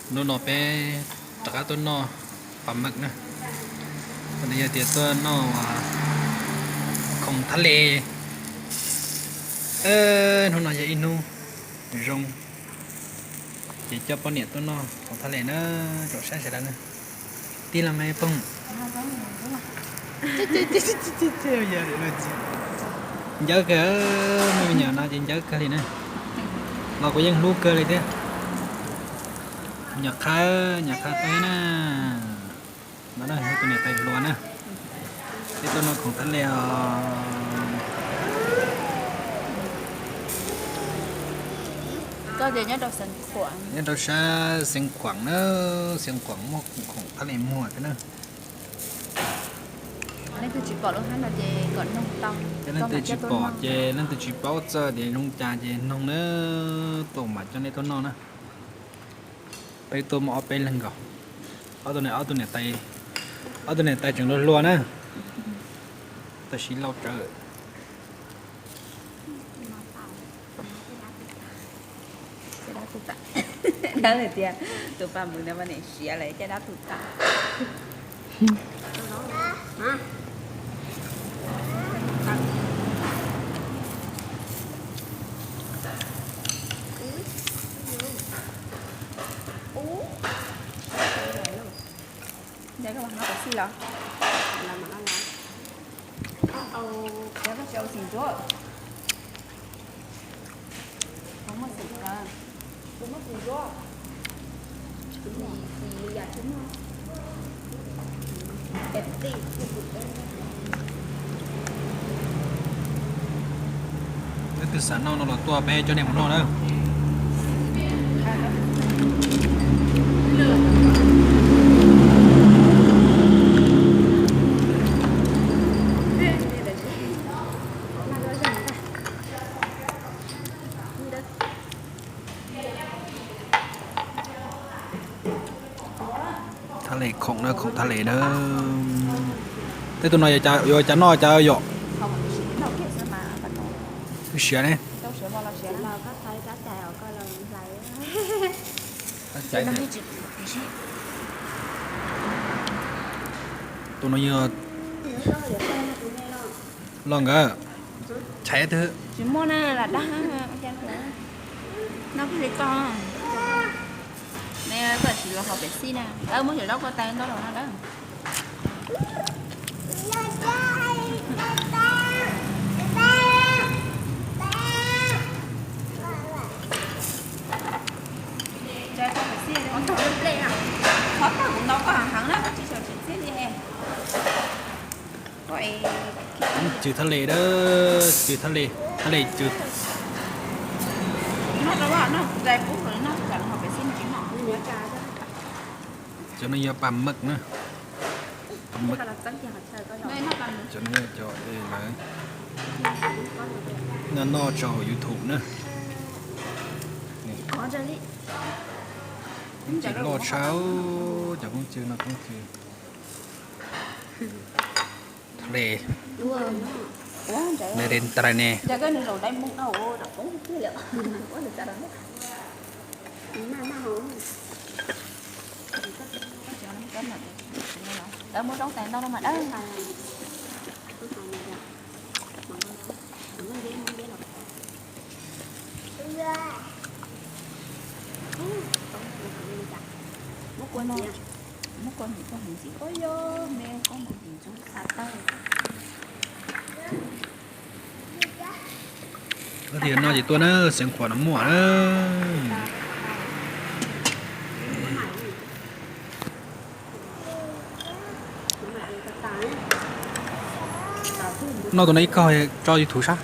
Hnub no peb rov qab tuaj noj pas maj na. Hnub no yog tias tuaj noj khoom thab le. Hnub no yog ib hnub zoo, ces coj poj niam tuaj noj khoom thab le na, rau saib sawv daws na. Tij los me phooj. Ncawv kawg, muaj me nyuam no ces ncawv kawg li na. Los kuv yeej hlub kawg li thiab. Nyuam qhab, nyuam qhab teb na. No na, tus niam tais hluas na. Peb tuaj noj khoom thab le os. Nyob rau sab Xeev Khuam na, Xeev Khuam muaj khoom thab le muag thiab na. Leej twg tsis pom lub hab no ces kom noog tau. Leej twg tsis pom ces leej twg tsis paub txog tias zoo cas ces noog na, tuaj mam coj nej tuaj noj na. Peb tuaj muaj ob peb leeg nkaus. Ob tug niam, ob tug niam tais, ob tug niam tais tseem hluas hluas na, tab sis laus tsawv. Dawb tias tus pas mus no mas niam siav lawm caj dab tus tas. Ntawd koj mas hab tau xij los? Koj tsis ua xim ntsuab. Muaj xim ntsuab. Leej twg xav noj no los tuaj peb coj nej mus noj na. Thab le khoom na, khoom thab le na. Tej tus no yuav cas noj cas yom? Wb siav ne. Tus no yog los nkawd chais twg. Tsis muaj na, lam dag. Noj kuj li koj. Ne koj tsis los haus pepsi na. Muab xyaum zaub koj tais ntau los no dawb. Qhov tag kuv ntaus koj heev heev na, koj tsis xyaum tseem txhiab li he. Cws thab le dawb, cws thab le, thab le cws. Cov no yog pas maj na. Pas maj. Cov no yog cov lawv noj noj tso hauv YouTube na. Cws loj tshaj, cov koob cws no koob cws. Thab le. Nws de ntra ne. Lawv muab zaub tais ntau no mas dawb. Muab kua ntxiv, kua ntxiv, kua ntxiv ntxuv xa tawg. Koj tias noj ces tuaj na, Xeev Khuam no muaj na. Noj tus no ib kaug tso YouTube sab.